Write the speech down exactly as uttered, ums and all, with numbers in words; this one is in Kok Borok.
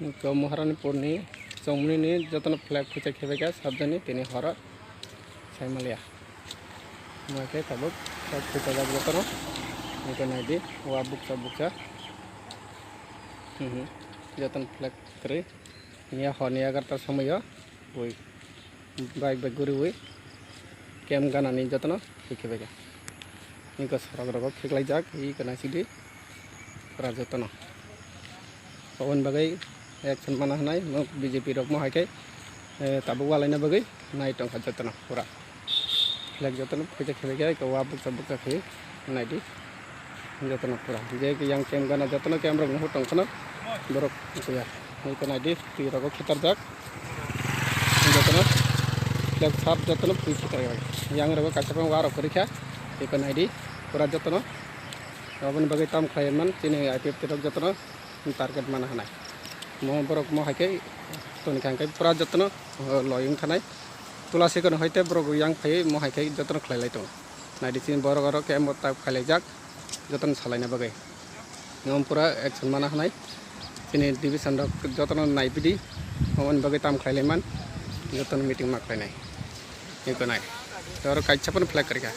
Ko Maharanipurni chongmnini jotono flag phuicha khebaikha sabjani tini horo saimaliya. Mokhe tabuk flag phuichajak jotono. Nokhe naidi, wa bukcha bukcha. Mhm. Jotono flag kwrwi. Niya hor ni egarta somoyo. Ui. Bike bai guriwi camp ganani jotono hikhe bai. Niko sorok rogo khiklaijak, iko naisidi pura jotono. Oboni bagwi action mana hwnai, mo B J P rok mo hai khe, eh, tabuk walaina bagwi nai tongkha jotono pura. Flag jotono phuicha khe bai khe, iko wa bukcha bukcha khe naidi. Jotono pura. Je ke yang camp gana jotono camp rok nuhur tong kheno borok kuya. Iko naidi twi rogo khitarjak. Jotono flag sap jotono pui khitarjak. Yang rogo kaisa phang wa rok kwrwi kha. Iko naidi pura jotono. Aboni bagwi tam khlai man chini I P F T rok jotono target mana hwnai. Mo borok mo hai khe toni kha hwnkhe pura jotono, oh, loi wng thanai. Tulasi kono hoite borok yang phai mo hai khe jotono khlai lai tongo. Naidi chini borok oro khe mo tak phai laijak, jotono salaina bagwi. Ngam pura action mana hwnai. Chini division rok jotono naibidi, oboni bagwi tam khlai lai man, jotono meeting ma khlai nai. Iko nai. Oro kaisa phano flag kwrwi kha.